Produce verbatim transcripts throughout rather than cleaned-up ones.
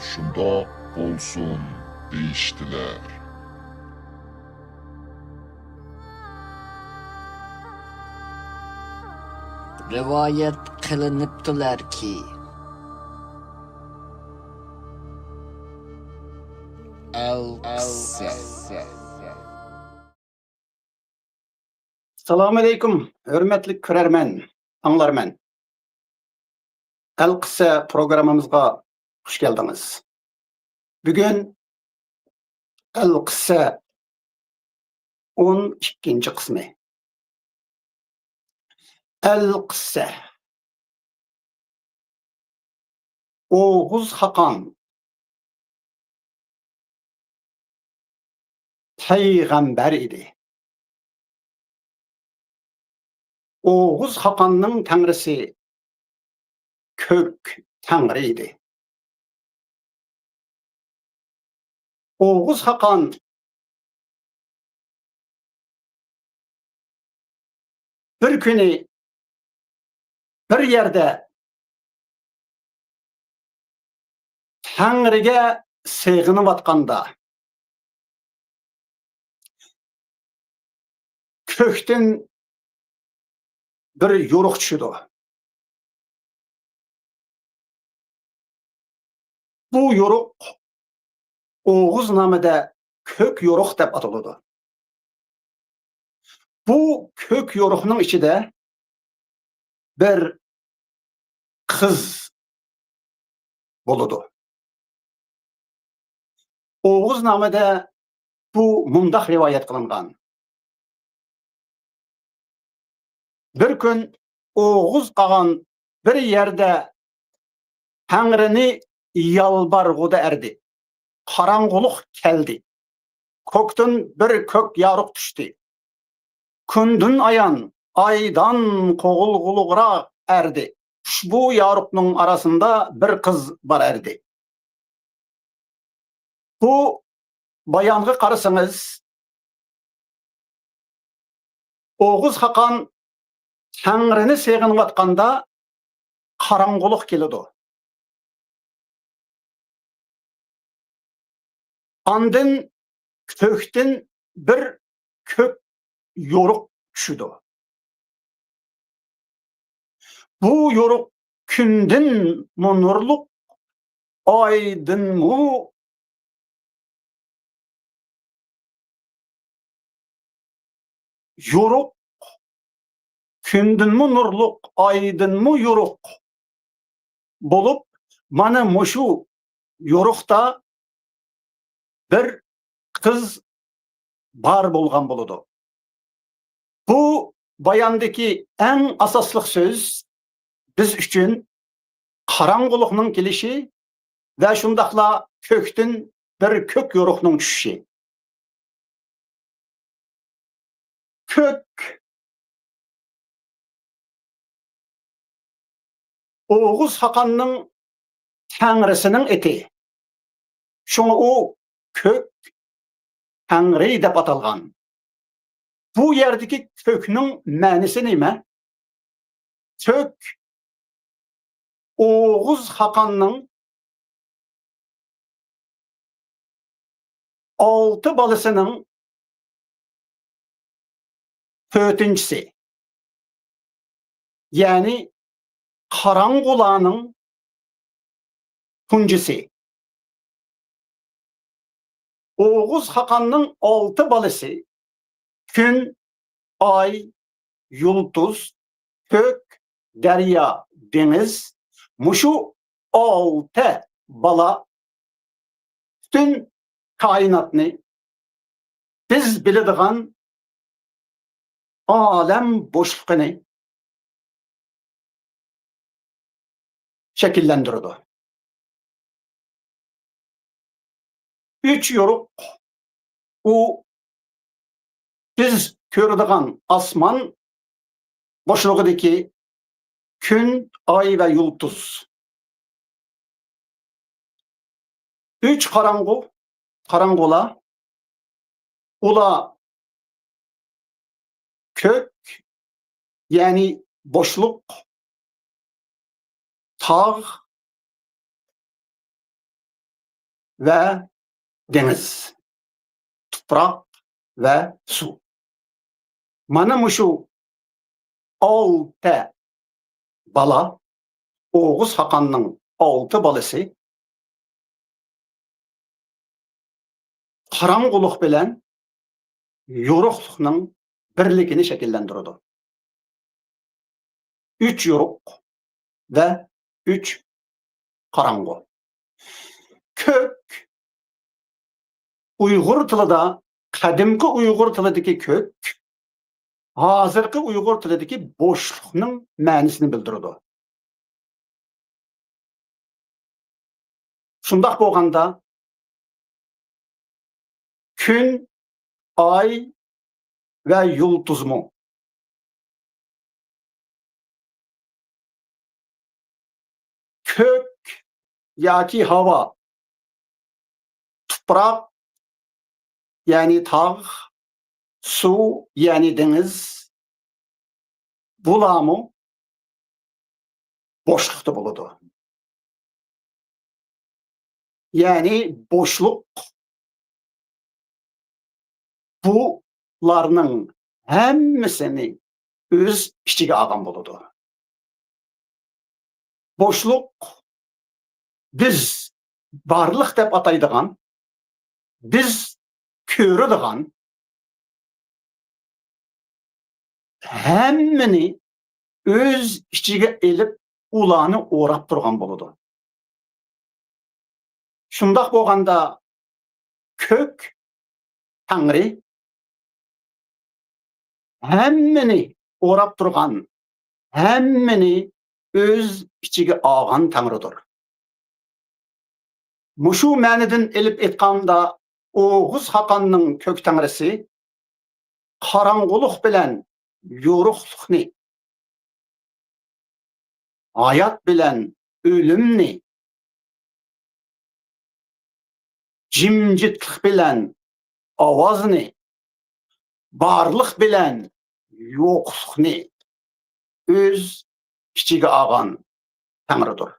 شۇنداق بولسۇن دېيىشتىلەر. رىۋايەت قىلىنىپتۇلەركى، ئەلقىسسە. ئەسسالامۇئەلەيكۇم، ھۆرمەتلىك كۆرەرمەن، ئاڭلارمەن. ئەلقىسسە پروگراممىمىزغا خۇش كەلدىڭىز. بۈگۈن ئەلقىسسە ئون ئىككىنچى قىسمى. ئەلقىسسە. ئوغۇز خاقان پەيغەمبەر ئىدى. ئوغۇز خاقاننىڭ تەڭرىسى كۆك تەڭرى ئىدى. ئوغۇز خاقان بىر كۈنى بىر يەردە تەڭرىگە سېغىنىۋاتقاندا، كۆكتىن بىر يورۇق چۈشىدۇ. بۇ يورۇق ئوغۇز نامىدا كۆك يورۇق دەپ ئاتىلىدۇ. بۇ كۆك يورۇقنىڭ ئىچىدە بىر قىز بولىدۇ. ئوغۇز نامىدا بۇ مۇنداق رىۋايەت قىلىنغان. بىر كۈن ئوغۇز خاقان بىر يەردە تەڭرىنى يالبارغۇدا ئەردى. قاراڭغۇلۇق كەلدى. كۆكتىن بىر كۆك يارۇق چۈشتى. كۈندىن ئايان، ئايدان قوغۇلغۇلۇقراق ئەردى. ئۇشبۇ يارۇقنىڭ ئارىسىدا بىر قىز بار ئەردى. بۇ بايانغا قارىسىڭىز، ئوغۇز خاقان تەڭرىنى سېغىنىۋاتقاندا قاراڭغۇلۇق كېلىدۇ. ئاندىن كۆكتىن بىر كۆك يورۇق چۈشىدۇ. بۇ يورۇق كۈندىنمۇ نۇرلۇق، ئايدىنمۇ يورۇق، كۈندىنمۇ نۇرلۇق، ئايدىنمۇ يورۇق بولۇپ، مانا مۇشۇ يورۇقتا بىر قىز بار بولغان بولىدۇ. بۇ باياندىكى ئەڭ ئاساسلىق سۆز بىز ئۈچۈن قاراڭغۇلۇقنىڭ كېلىشى ۋە شۇنداقلا كۆكتىن بىر كۆك يورۇقنىڭ چۈشۈشى. كۆك ئوغۇز خاقاننىڭ تەڭرىسىنىڭ ئېتى. شۇڭا ئۇ كۆك تەڭرى دەپ ئاتالغان. بۇ يەردىكى كۆكنىڭ مەنىسى نېمە؟ كۆك ئوغۇز خاقاننىڭ ئالتە بالىسىنىڭ تۆتىنچىسى، يەنى قاراڭغۇلارنىڭ تۇنجىسى. ئوغۇز خاقاننىڭ ئالتە بالىسى، كۈن، ئاي، يۇلتۇز، كۆك، دەريا، دېڭىز، مۇشۇ ئالتە بالا پۈتۈن كائىناتنى، بىز بىلىدىغان ئالەم بوشلۇقىنى شەكىللەندۈرىدۇ. ئۈچ يورۇق، ئۇ بىز كۆرىدىغان ئاسمان بوشلۇقىدىكى كۈن، ئاي ۋە يۇلتۇز. ئۈچ قاراڭغۇ، قاراڭغۇلار، ئۇلار كۆك، يەنى بوشلۇق، تاغ، ۋە دېڭىز، تۇپراق ۋە سۇ. مانا مۇشۇ ئالتە بالا، ئوغۇز خاقاننىڭ ئالتە بالىسى قاراڭغۇلۇق بىلەن يورۇقلۇقنىڭ بىرلىكىنى شەكىللەندۈرىدۇ. ئۈچ يورۇق ۋە ئۈچ قاراڭغۇ. كۆك ئۇيغۇر تىلىدا، قەدىمكى ئۇيغۇر تىلىدىكى كۆك ھازىرقى ئۇيغۇر تىلىدىكى بوشلۇقنىڭ مەنىسىنى بىلدۈرىدۇ. شۇنداق بولغاندا، كۈن، ئاي ۋە يۇلتۇزمۇ، كۆك ياكى ھاۋا، تۇپراق يەنى تاغ، سۇ يەنى دېڭىز، بۇلارمۇ بوشلۇقتا بولىدۇ. يەنى بوشلۇق بۇلارنىڭ ھەممىسىنى ئۆز ئىچىگە ئالغان بولىدۇ. بوشلۇق بىز بارلىق دەپ ئاتايدىغان، بىز كۆرىدىغان ھەممىنى ئۆز ئىچىگە ئېلىپ، ئۇلارنى ئوراپ تۇرغان بولىدۇ. شۇنداق بولغاندا، كۆك تەڭرى ھەممىنى ئوراپ تۇرغان، ھەممىنى ئۆز ئىچىگە ئالغان تەڭرىدۇر. مۇشۇ مەنىدىن ئېلىپ ئېيتقاندا، ئوغۇز خاقاننىڭ كۆك تەڭرىسى قاراڭغۇلۇق بىلەن يورۇقلۇقنى، ھايات بىلەن ئۆلۈمنى، جىمجىتلىق بىلەن ئاۋازنى، بارلىق بىلەن يوقلۇقنى ئۆز ئىچىگە ئالغان تەڭرىدۇر.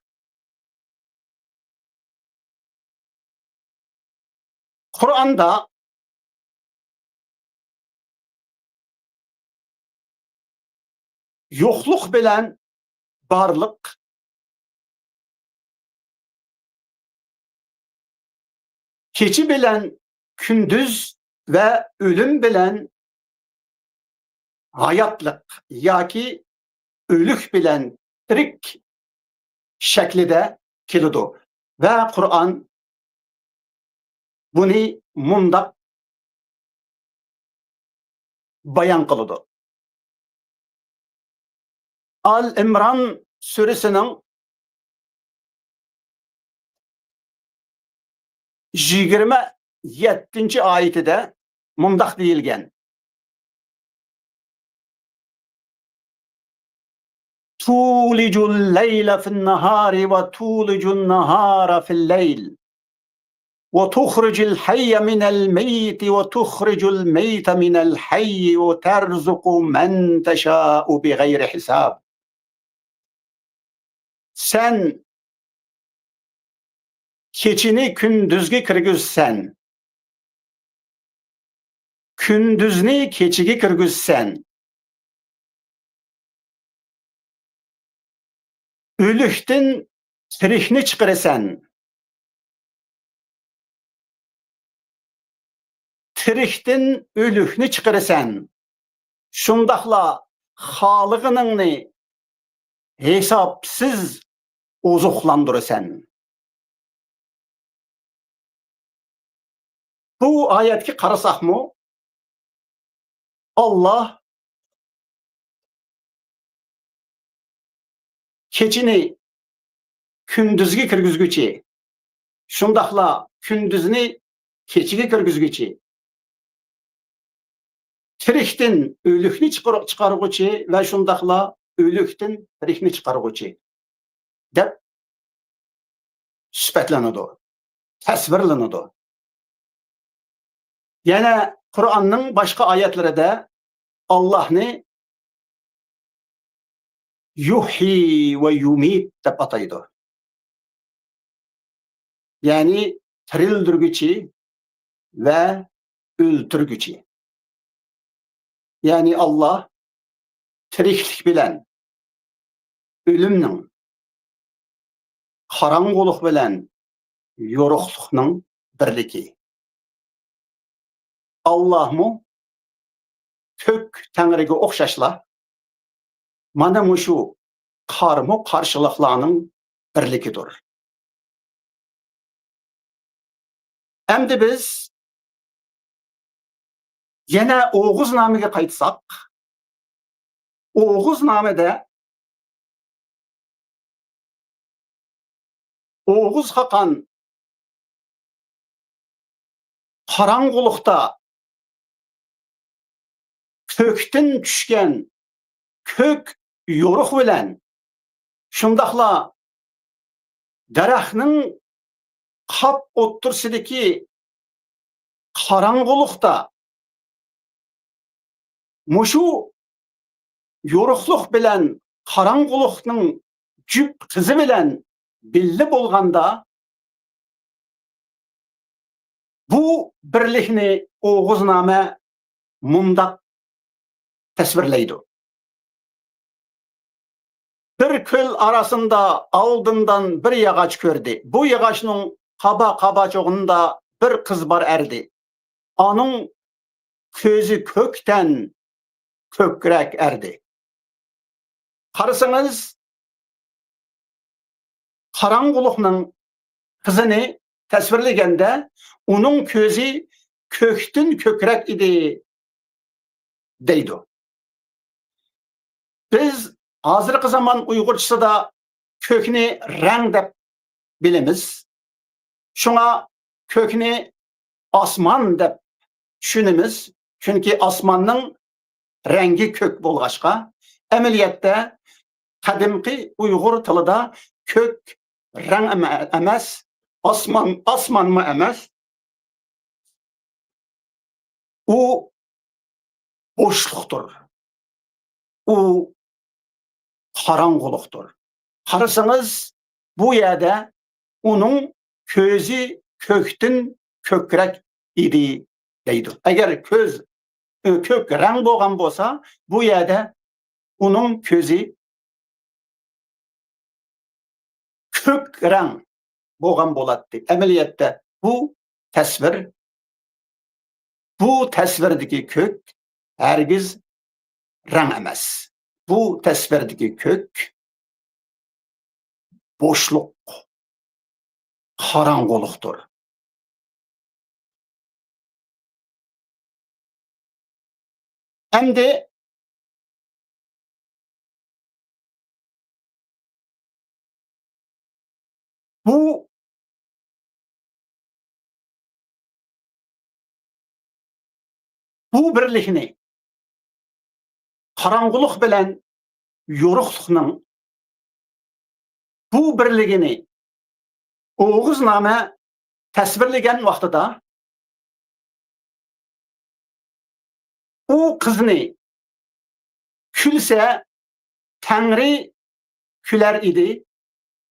قۇرئاندا يوقلۇق بىلەن بارلىق، كېچە بىلەن كۈندۈز ۋە ئۆلۈم بىلەن ھاياتلىق ياكى ئۆلۈك بىلەن تىرىك شەكلىدە كېلىدۇ ۋە قۇرئان بۇنى مۇنداق بايان قىلىدۇ. ئال ئىمران سۈرىسىنىڭ يىگىرمە يەتتىنچى ئايىتىدە مۇنداق دېيىلگەن: تولج الليل في النهار وتولج النهار في الليل وتخرج الحي من الميت وتخرج الميت من الحي وترزق من تشاء بغير حساب. سەن كېچىنى كۈندۈزگە كىرگۈزىسەن، كۈندۈزنى كېچىگە كىرگۈزىسەن. ئۆلۈكتىن تىرىكنى چىقىرىسەن. تىرىكتىن ئۆلۈكنى چىقىرىسەن. شۇنداقلا خالىغىنىڭنى ھېسابسىز ئوزۇقلاندۇرىسەن. بۇ ئايەتكە قارىساقمۇ، ئاللا كېچىنى كۈندۈزگە كىرگۈزگۈچى، شۇنداقلا كۈندۈزنى كېچىگە كىرگۈزگۈچى، تىرىكتىن ئۆلۈكنى چىقار-، چىقارغۇچى ۋە شۇنداقلا ئۆلۈكتىن تىرىكنى چىقارغۇچى دەپ سۈپەتلىنىدۇ، تەسۋىرلىنىدۇ. يەنە قۇرئاننىڭ باشقا ئايەتلىرىدە ئاللاھنى يۇھيى ۋە يۇمىت دەپ ئاتايدۇ. يەنى تىرىلدۈرگۈچى ۋە ئۆلتۈرگۈچى. يەنى ئاللا تىرىكلىك بىلەن ئۆلۈمنىڭ، قاراڭغۇلۇق بىلەن يورۇقلۇقنىڭ بىرلىكى. ئاللاھمۇ كۆك تەڭرىگە ئوخشاشلا، مانا مۇشۇ قارمۇ قارشىلىقلارنىڭ بىرلىكىدۇر. ئەمدى بىز يەنە ئوغۇزنامىگە قايتساق، ئوغۇزنامىدە ئوغۇز خاقان قاراڭغۇلۇقتا كۆكتىن چۈشكەن كۆك يورۇق بىلەن، شۇنداقلا دەرەخنىڭ قاپ ئوتتۇرىسىدىكى قاراڭغۇلۇقتا مۇشۇ يورۇقلۇق بىلەن قاراڭغۇلۇقنىڭ جۈپ قىزى بىلەن بىللە بولغاندا، بۇ بىرلىكنى ئوغۇزنامە مۇنداق تەسۋىرلەيدۇ. بىر كۆل ئارىسىدا ئالدىمدىن بىر ياغاچ كۆردى. بۇ ياغاچنىڭ قابا-قاباچۇغىنىدا بىر قىز بار ئەردى. ئانىڭ كۆزى كۆكتىن كۆكرەك ئەردى. قارىسىڭىز، قاراڭغۇلۇقنىڭ قىزىنى تەسۋىرلىگەندە، ئۇنىڭ كۆزى كۆكتىن كۆكرەك ئىدى، دەيدۇ. بىز ھازىرقى زامان ئۇيغۇرچىسىدا كۆكنى رەڭ دەپ بىلىمىز. شۇڭا كۆكنى ئاسمان دەپ چۈشىنىمىز. چۈنكى ئاسماننىڭ رەڭگى كۆك بولغاچقا، ئەمەلىيەتتە قەدىمكى ئۇيغۇر تىلىدا كۆك رەڭ ئەمە-، ئەمەس، ئاسمان، ئاسمانمۇ ئەمەس. ئۇ بوشلۇقتۇر. ئۇ قاراڭغۇلۇقتۇر. قارىسىڭىز، بۇ يەردە ئۇنىڭ كۆزى كۆكتىن كۆكرەك ئىدى، دەيدۇ. ئەگەر كۆز، ئۆ، كۆك رەڭ بولغان بولسا، بۇ يەردە ئۇنىڭ كۆزى كۆك رەڭ بولغان بولاتتى. ئەمەلىيەتتە بۇ تەسۋىر، بۇ تەسۋىردىكى كۆك ھەرگىز رەڭ ئەمەس. بۇ تەسۋىردىكى كۆك بوشلۇق، قاراڭغۇلۇقتۇر. ئەمدى بۇ، بۇ بىرلىكنى، قاراڭغۇلۇق بىلەن يورۇقلۇقنىڭ بۇ بىرلىكىنى ئوغۇزنامە تەسۋىرلىگەن ۋاقتىدا، ئۇ قىزنى كۈلسە، تەڭرى كۈلەر ئىدى،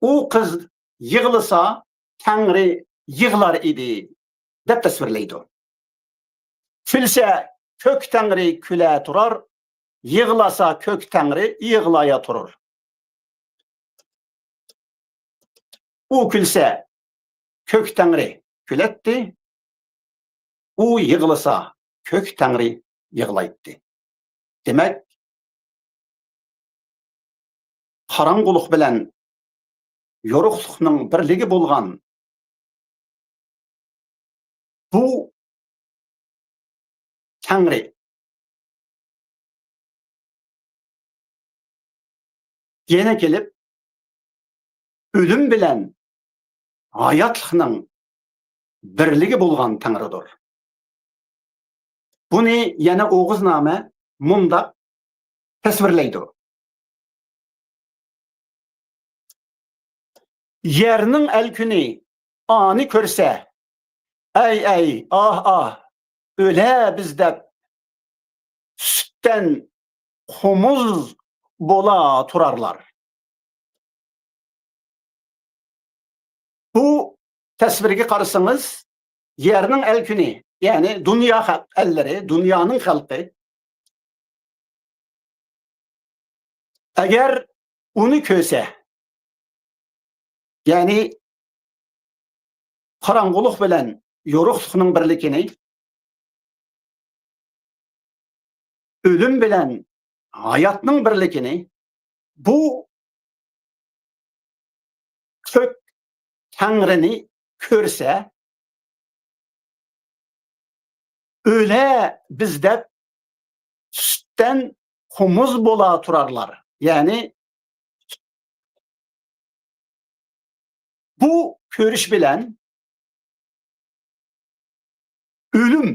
ئۇ قىز يىغلىسا، تەڭرى يىغلار ئىدى، دەپ تەسۋىرلەيدۇ. كۈلسە، كۆك تەڭرى كۈلە تۇرار، يىغلاسا، كۆك تەڭرى يىغلايا تۇرۇر. ئۇ كۈلسە، كۆك تەڭرى كۈلەتتى، ئۇ يىغلىسا، كۆك تەڭرى يىغلايتتى. دېمەك، قاراڭغۇلۇق بىلەن يورۇقلۇقنىڭ بىرلىكى بولغان بۇ تەڭرى يەنە كېلىپ، ئۆلۈم بىلەن ھاياتلىقنىڭ بىرلىكى بولغان تەڭرىدۇر. بۇنى يەنە ئوغۇزنامە مۇنداق تەسۋىرلەيدۇ. يەرنىڭ ئەلكۈنى ئانى كۆرسە، ئەي، ئەي، ئاھ، ئاھ، ئۆلە بىز دەپ، سۈتتەن قومۇز بولا تۇرارلار. بۇ تەسۋىرىگە قارىسىڭىز، يەرنىڭ ئەلكۈنى، يەنى دۇنيا خەق-، ئەللىرى، دۇنيانىڭ خەلقى ئەگەر ئۇنى كۆرسە، يەنى قاراڭغۇلۇق بىلەن يورۇقلۇقنىڭ بىرلىكىنى، ئۆلۈم بىلەن ھاياتنىڭ بىرلىكىنى، بۇ كۆك تەڭرىنى كۆرسە، ئۆلە بىز دەپ سۈتتەن قومۇز بولا تۇرارلار. يەنى بۇ كۆرۈش بىلەن ئۆلۈم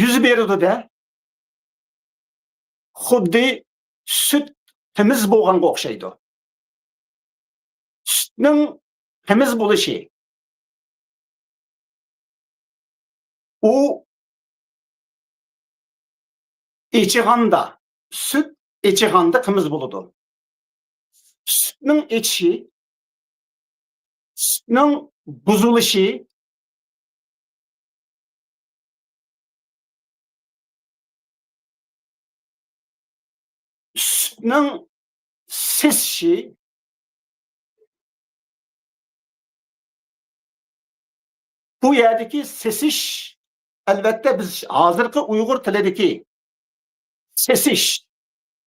يۈز بېرىدۇ-دە، خۇددى سۈت قىمىز بولغانغا ئوخشايدۇ. سۈتنىڭ قىمىز بولۇشى، ئۇ ئېچىغاندا، سۈت ئېچىغاندا قىمىز بولىدۇ. سۈتنىڭ ئېچىشى، سۈتنىڭ بۇزۇلۇشى، سۈتنىڭ سېسىشى، بۇ يەردىكى سېسىش، ئەلۋەتتە، بىز ھازىرقى ئۇيغۇر تىلىدىكى سېسىش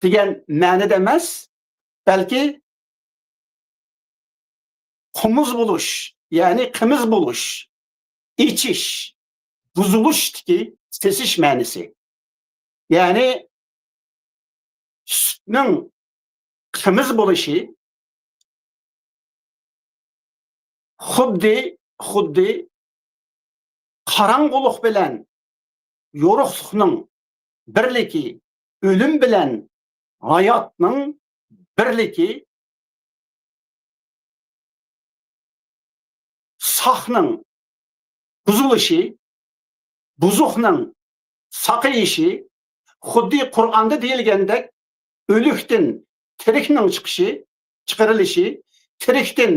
دېگەن مەنىدە ئەمەس، بەلكى قومۇز بولۇش، يەنى قىمىز بولۇش، ئېچىش، بۇزۇلۇشتىكى سېسىش مەنىسى. يەنى سۈتنىڭ قىمىز بولۇشى خۇددى، خۇددى قاراڭغۇلۇق بىلەن يورۇقلۇقنىڭ بىرلىكى، ئۆلۈم بىلەن ھاياتنىڭ بىرلىكى، ساقنىڭ بۇزۇلۇشى، بۇزۇقنىڭ ساقىيىشى، خۇددى قۇرئاندا دېيىلگەندەك، ئۆلۈكتىن تىرىكنىڭ چىقىشى، چىقىرىلىشى، تىرىكتىن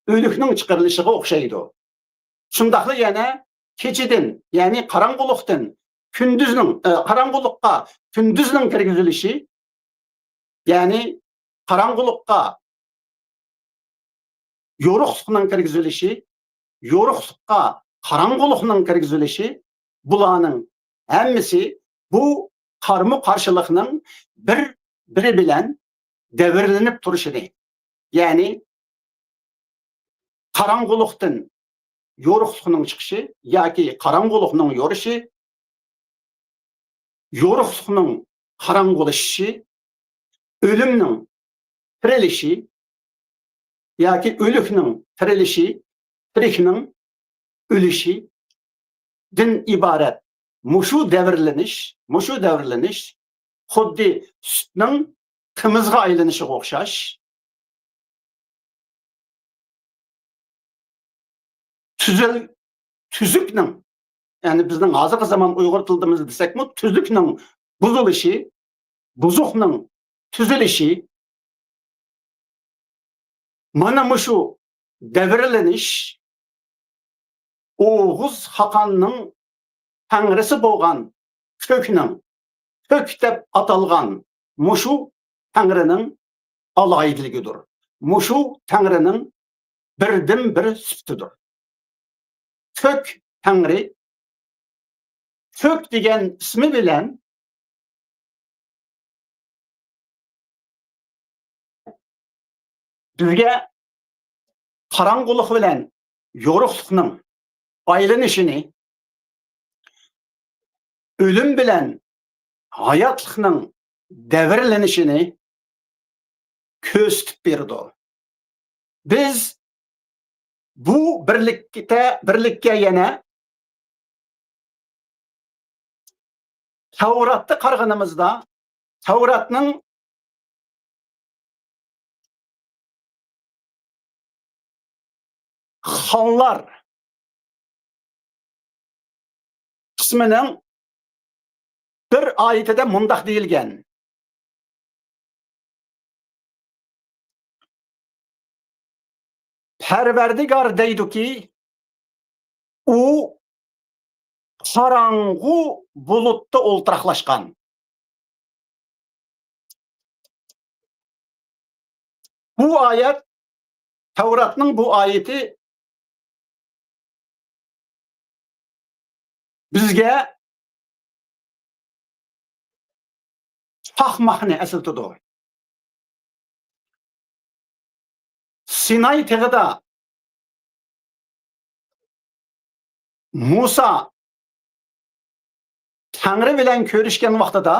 ئۆلۈكنىڭ چىقىرىلىشىغا ئوخشايدۇ. شۇنداقلا يەنە كېچىدىن، يەنى قاراڭغۇلۇقتىن كۈندۈزنىڭ، ئە، قاراڭغۇلۇققا كۈندۈزنىڭ كىرگۈزۈلۈشى، يەنى قاراڭغۇلۇققا يورۇقلۇقنىڭ كىرگۈزۈلۈشى، يورۇقلۇققا قاراڭغۇلۇقنىڭ كىرگۈزۈلۈشى، بۇلارنىڭ ھەممىسى بۇ قارمۇ قارشىلىقنىڭ بىر-بىرى بىلەن دەۋرىلىنىپ تۇرۇشىنى، يەنى قاراڭغۇلۇقتىن يورۇقلۇقنىڭ چىقىشى ياكى قاراڭغۇلۇقنىڭ يورۇشى، يورۇقلۇقنىڭ قاراڭغۇلىشىشى، ئۆلۈمنىڭ تىرىلىشى ياكى ئۆلۈكنىڭ تىرىلىشى، تىرىكنىڭ ئۆلۈشىدىن ئىبارەت مۇشۇ دەۋرلىنىش، مۇشۇ دەۋرلىنىش خۇددى سۈتنىڭ قىمىزغا ئايلىنىشىغا ئوخشاش. تۈزۈل-، تۈزۈكنىڭ، يەنى بىزنىڭ ھازىرقى زامان ئۇيغۇر تىلىدا دېسەكمۇ، تۈزۈكنىڭ بۇزۇلۇشى، بۇزۇقنىڭ تۈزۈلۈشى، مانا مۇشۇ دەۋرلىنىش ئوغۇز خاقاننىڭ تەڭرىسى بولغان كۆكنىڭ، كۆك دەپ ئاتالغان مۇشۇ تەڭرىنىڭ ئالاھىدىلىكىدۇر. مۇشۇ تەڭرىنىڭ بىردىنبىر سۈپىتىدۇر. كۆك تەڭرى، كۆك دېگەن ئىسمى بىلەن بىزگە قاراڭغۇلۇق بىلەن يورۇقلۇقنىڭ ئايلىنىشىنى، ئۆلۈم بىلەن ھاياتلىقنىڭ دەۋرلىنىشىنى كۆرسىتىپ بېرىدۇ. بىز بۇ بىرلىكتە، بىرلىككە يەنە تەۋراتتا قارىغىنىمىزدا، تەۋراتنىڭ خانلار قىسمىنىڭ بىر ئايىتىدە مۇنداق دېيىلگەن: پەرۋەردىگار دەيدۇكى، ئۇ قاراڭغۇ بۇلۇتتا ئولتۇراقلاشقان. بۇ ئايەت، تەۋراتنىڭ بۇ ئايىتى بىزگە چاقماقنى ئەسلىتىدۇ. سىناي تېغىدا مۇسا تەڭرى بىلەن كۆرۈشكەن ۋاقتىدا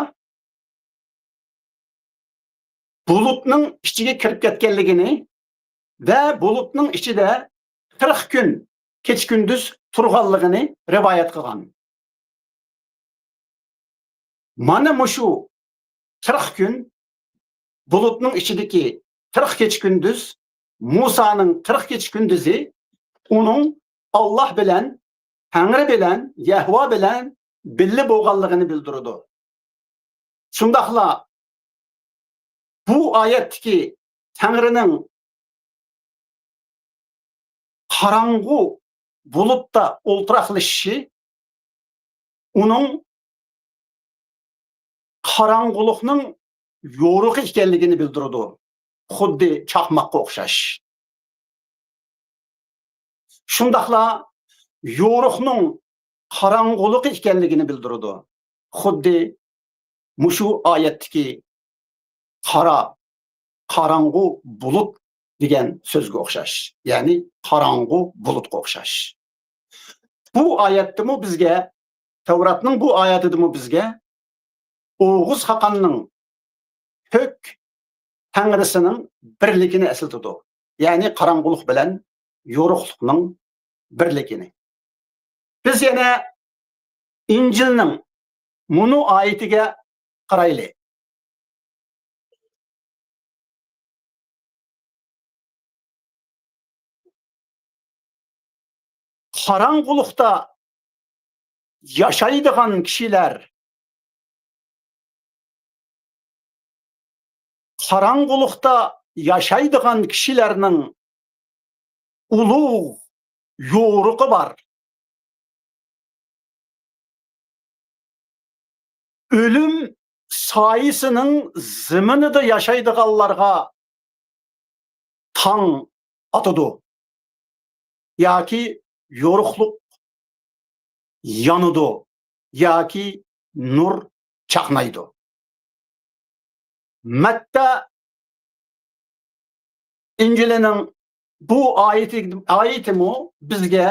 بۇلۇتنىڭ ئىچىگە كىرىپ كەتكەنلىكىنى ۋە بۇلۇتنىڭ ئىچىدە قىرىق كۈن كېچە-كۈندۈز تۇرغانلىقىنى رىۋايەت قىلغان. مانا مۇشۇ قىرىق كۈن، بۇلۇتنىڭ ئىچىدىكى قىرىق كېچە-كۈندۈز، مۇسانىڭ قىرىق كېچە-كۈندۈزى ئۇنىڭ ئاللاھ بىلەن، تەڭرى بىلەن، يەھۋا بىلەن بىللە بولغانلىقىنى بىلدۈرىدۇ. شۇنداقلا بۇ ئايەتتىكى تەڭرىنىڭ قاراڭغۇ بۇلۇتتا ئولتۇراقلىشىشى ئۇنىڭ قاراڭغۇلۇقنىڭ يورۇقى ئىكەنلىكىنى بىلدۈرىدۇ. خۇددى چاقماققا ئوخشاش. شۇنداقلا يورۇقنىڭ قاراڭغۇلۇقى ئىكەنلىكىنى بىلدۈرىدۇ. خۇددى مۇشۇ ئايەتتىكى قارا، قاراڭغۇ بۇلۇت دېگەن سۆزگە ئوخشاش. يەنى قاراڭغۇ بۇلۇتقا ئوخشاش. بۇ ئايەتتىمۇ بىزگە، تەۋراتنىڭ بۇ ئايەتىدىمۇ بىزگە ئوغۇز خاقاننىڭ كۆك تەڭرىسىنىڭ بىرلىكىنى ئەسلىتىدۇ. يەنى قاراڭغۇلۇق بىلەن يورۇقلۇقنىڭ بىرلىكىنى. بىز يەنە ئىنجىلنىڭ مۇنۇ ئايىتىگە قارايلى. قاراڭغۇلۇقتا ياشايدىغان كىشىلەر، قاراڭغۇلۇقتا ياشايدىغان كىشىلەرنىڭ ئۇلۇغ يورۇقى بار. ئۆلۈم سايىسىنىڭ زېمىنىدا ياشايدىغانلارغا تاڭ ئاتىدۇ ياكى يورۇقلۇق يانىدۇ ياكى نۇر چاقنايدۇ. مەتتا ئىنجىلىنىڭ بۇ ئايىتى، ئايىتىمۇ بىزگە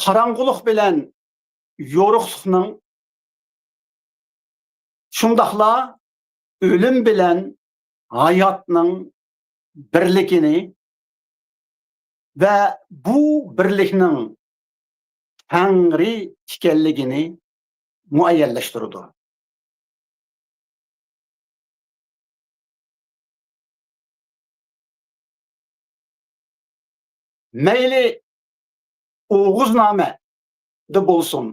قاراڭغۇلۇق بىلەن يورۇقلۇقنىڭ، شۇنداقلا ئۆلۈم بىلەن ھاياتنىڭ بىرلىكىنى ۋە بۇ بىرلىكنىڭ تەڭرى ئىكەنلىكىنى مۇئەييەنلەشتۈرىدۇ. مەيلى ئوغۇزنامىدە بولسۇن،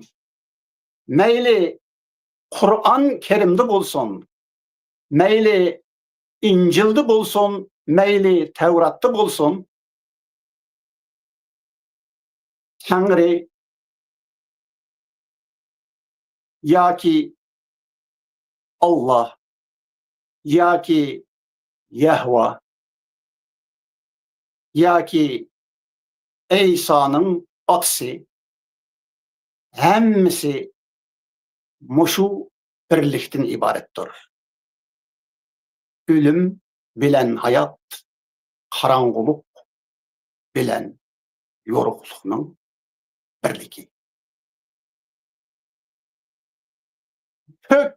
مەيلى قۇرئان كەرىمدە بولسۇن، مەيلى ئىنجىلدە بولسۇن، مەيلى تەۋراتتا بولسۇن، تەڭرى ياكى ئاللاھ ياكى يەھۋا ياكى ئەيسانىڭ ئاتىسى، ھەممىسى مۇشۇ بىرلىكتىن ئىبارەتتۇر. ئۆلۈم بىلەن ھايات، قاراڭغۇلۇق بىلەن يورۇقلۇقنىڭ بىرلىكى. كۆك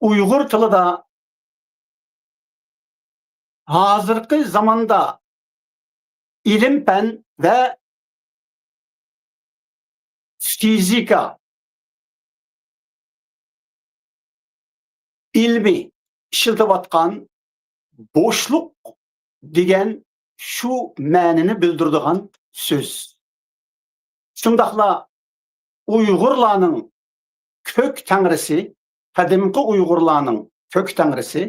ئۇيغۇر تىلىدا ھازىرقى زاماندا ئىلىم-پەن ۋە فىزىكا ئىلمى ئىشلىتىۋاتقان بوشلۇق دېگەن شۇ مەنىنى بىلدۈرىدىغان سۆز. شۇنداقلا ئۇيغۇرلارنىڭ كۆك تەڭرىسى، قەدىمكى ئۇيغۇرلارنىڭ كۆك تەڭرىسى،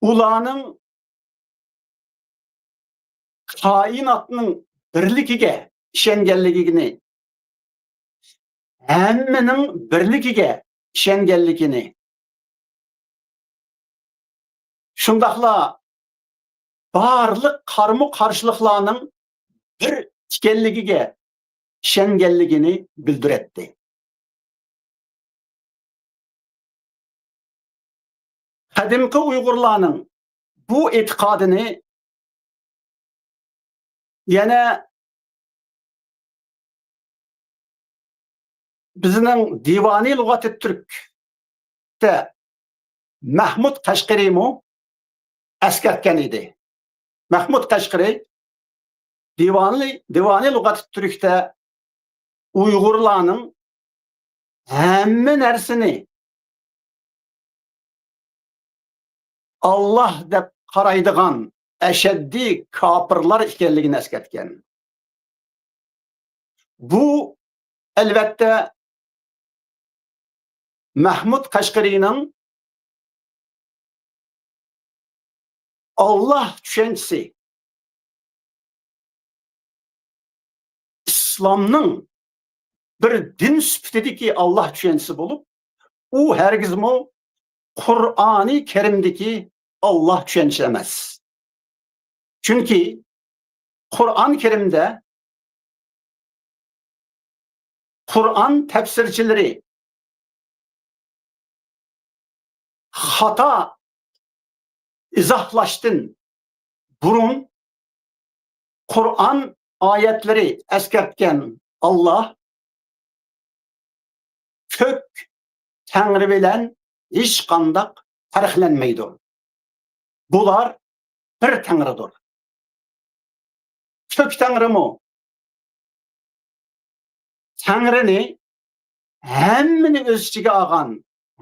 ئۇلارنىڭ كائىناتنىڭ بىرلىكىگە ئىشەنگەنلىكىنى، ھەممىنىڭ بىرلىكىگە ئىشەنگەنلىكىنى، شۇنداقلا بارلىق قارمۇ-قارشىلىقلارنىڭ بىر ئىكەنلىكىگە ئىشەنگەنلىكىنى بىلدۈرەتتى. قەدىمكى ئۇيغۇرلارنىڭ بۇ ئېتىقادىنى يەنە بىزنىڭ دىۋانى لۇغاتىت تۈركتە مەھمۇد قەشقىرىمۇ ئەسكەرتكەن ئىدى. مەھمۇد قەشقىرى دىۋانى، دىۋانى لۇغاتىت تۈركتە ئۇيغۇرلارنىڭ ھەممە نەرسىنى ئاللاھ دەپ قارايدىغان ئەشەددىي كاپىرلار ئىكەنلىكىنى ئەسكەرتكەن. بۇ، ئەلۋەتتە، مەھمۇد قەشقىرىنىڭ ئاللاھ چۈشەنچىسى، ئىسلامنىڭ بىر دىن سۈپىتىدىكى ئاللاھ چۈشەنچىسى بولۇپ، ئۇ ھەرگىزمۇ قۇرئانى كەرىمدىكى ئاللاھ چۈشەنچىسى ئەمەس. چۈنكى قۇرئان كەرىمدە، قۇرئان تەپسىرچىلىرى خاتا ئىزاھلاشتىن بۇرۇن قۇرئان ئايەتلىرى ئەسكەرتكەن، ئاللاھ كۆك تەڭرى بىلەن ھېچقانداق پەرقلەنمەيدۇ. بۇلار بىر تەڭرىدۇر. كۆك تەڭرىمۇ تەڭرىنى ھەممىنى ئۆز ئىچىگە ئالغان،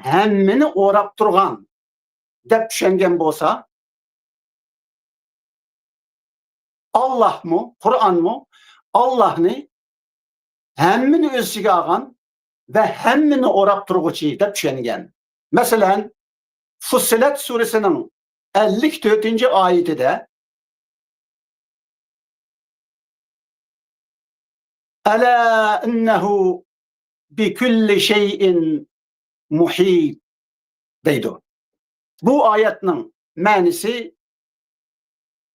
ھەممىنى ئوراپ تۇرغان دەپ چۈشەنگەن بولسا، ئاللاھمۇ، قۇرئانمۇ ئاللاھنى ھەممىنى ئۆز ئىچىگە ئالغان ۋە ھەممىنى ئوراپ تۇرغۇچى دەپ چۈشەنگەن. مەسىلەن، فۇسسىلەت سۈرىسىنىڭ ئەللىك تۆتىنچى ئايىتىدە، «ئەلا ئىننەھۇ بىكۈللى شەيئىن مۇھىت» دەيدۇ. بۇ ئايەتنىڭ مەنىسى،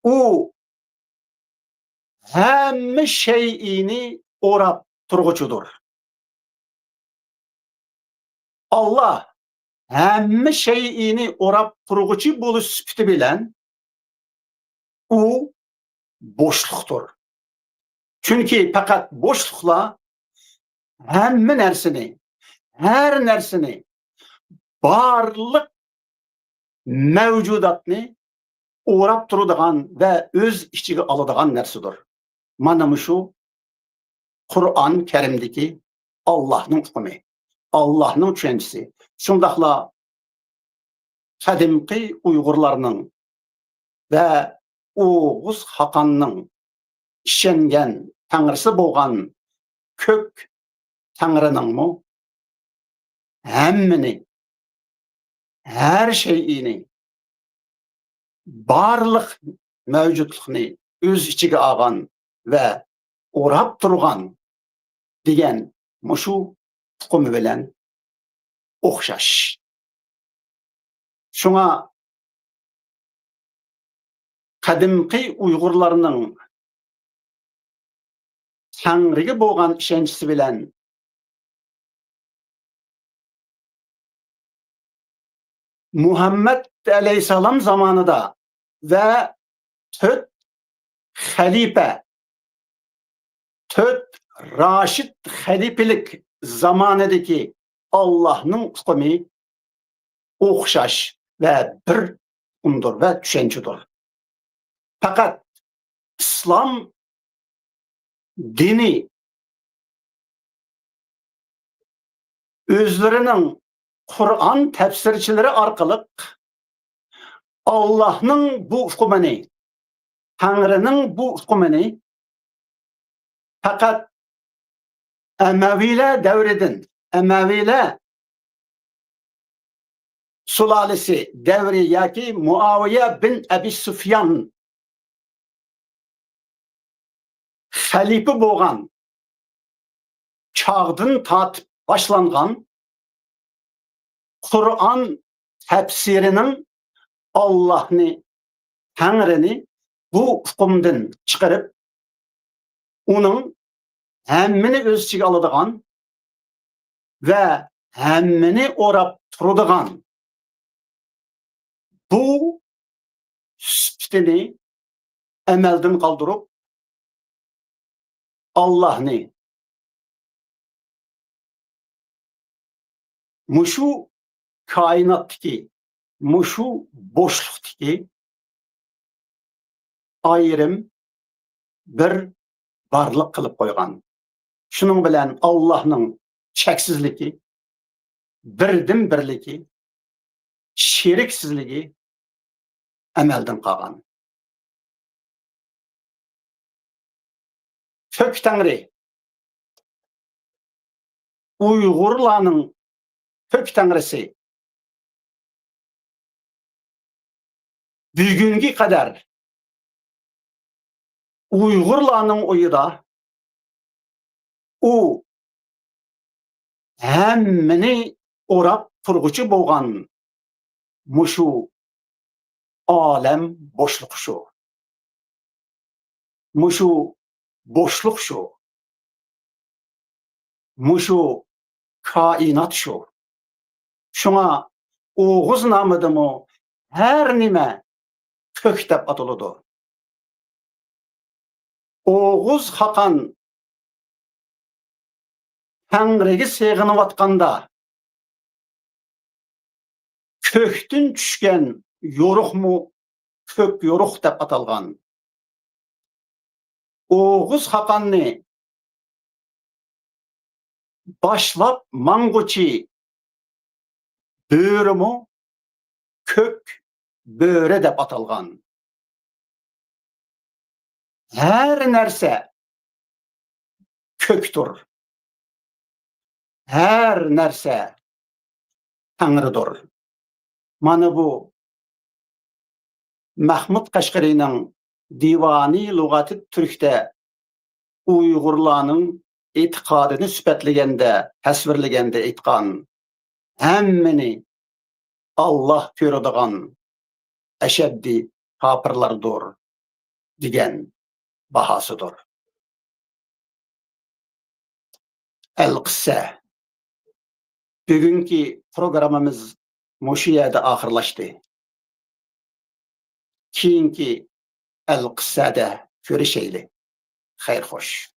ئۇ ھەممە شەيئىنى ئوراپ تۇرغۇچىدۇر. ئاللاھ ھەممە شەيئىنى ئوراپ تۇرغۇچى بولۇش سۈپىتى بىلەن ئۇ بوشلۇقتۇر. چۈنكى پەقەت بوشلۇقلا ھەممە نەرسىنى، ھەر نەرسىنى، بارلىق مەۋجۇداتنى ئوراپ تۇرىدىغان ۋە ئۆز ئىچىگە ئالىدىغان نەرسىدۇر. مانا مۇشۇ قۇرئان كەرىمدىكى ئاللاھنىڭ ئۇقۇمى، ئاللاھنىڭ چۈشەنچىسى. شۇنداقلا قەدىمكى ئۇيغۇرلارنىڭ ۋە ئوغۇز خاقاننىڭ ئىشەنگەن تەڭرىسى بولغان كۆك تەڭرىنىڭمۇ ھەممىنى، ھەر شەيئىنى، بارلىق مەۋجۇتلۇقنى ئۆز ئىچىگە ئالغان ۋە ئوراپ تۇرغان دېگەن مۇشۇ ئۇقۇمى بىلەن ئوخشاش. شۇڭا قەدىمكى ئۇيغۇرلارنىڭ تەڭرىگە بولغان ئىشەنچىسى بىلەن مۇھەممەد ئەلەيھىسسالام زامانىدا ۋە تۆت خەلىپە، تۆت راشىد خەلىپىلىك زامانىدىكى ئاللاھنىڭ ئۇقۇمى ئوخشاش ۋە بىر ئۇقۇمدۇر ۋە چۈشەنچىدۇر. پەقەت ئىسلام دىنى ئۆزلىرىنىڭ قۇرئان تەپسىرچىلىرى ئارقىلىق ئاللاھنىڭ بۇ ئۇقۇمىنى، تەڭرىنىڭ بۇ ئۇقۇمىنى پەقەت ئەمەۋىيلەر دەۋرىدىن، ئەمەۋىيلەر سۇلالىسى دەۋرى ياكى مۇئاۋىيە بىن ئەبى سۇفيان خەلىپە بولغان چاغدىن تارتىپ باشلانغان قۇرئان تەپسىرىنىڭ ئاللاھنى، تەڭرىنى بۇ ئۇقۇمدىن چىقىرىپ، ئۇنىڭ ھەممىنى ئۆز ئىچىگە ئالىدىغان ۋە ھەممىنى ئوراپ تۇرىدىغان بۇ سۈپىتىنى ئەمەلدىن قالدۇرۇپ، ئاللاھنى، مۇشۇ كائىناتتىكى، مۇشۇ بوشلۇقتىكى ئايرىم بىر بارلىق قىلىپ قويغان. شۇنىڭ بىلەن ئاللاھنىڭ چەكسىزلىكى، بىردىنبىرلىكى، شېرىكسىزلىكى ئەمەلدىن قالغان. كۆك تەڭرى، ئۇيغۇرلارنىڭ كۆك تەڭرىسى، بۈگۈنگە قەدەر ئۇيغۇرلارنىڭ ئويىدا ئۇ ھەممىنى ئوراپ تۇرغۇچى بولغان مۇشۇ ئالەم بوشلۇقى شۇ. مۇشۇ بوشلۇق شۇ. مۇشۇ كائىنات شۇ. شۇڭا ئوغۇز نامىدىمۇ ھەر نېمە كۆك دەپ ئاتىلىدۇ. ئوغۇز خاقان تەڭرىگە سېغىنىۋاتقاندا، كۆكتىن چۈشكەن يورۇقمۇ كۆك يورۇق دەپ ئاتالغان. ئوغۇز خاقاننى باشلاپ ماڭغۇچى بۆرىمۇ كۆك بۆرە دەپ ئاتالغان. ھەر نەرسە كۆكتۇر. ھەر نەرسە تەڭرىدۇر. مانا بۇ مەھمۇد قەشقىرىنىڭ دىۋانى لۇغاتىت تۈركتە ئۇيغۇرلارنىڭ ئېتىقادىنى سۈپەتلىگەندە، تەسۋىرلىگەندە ئېيتقان، ھەممىنى ئاللاھ كۆرىدىغان ئەشەددىي كاپىرلاردۇر دېگەن باھاسىدۇر. ئەلقىسسە. بۈگۈنكى پروگراممىمىز مۇشۇ يەردە ئاخىرلاشتى. كېيىنكى ئەلقىسسەدە كۆرۈشەيلى. خەير خوش.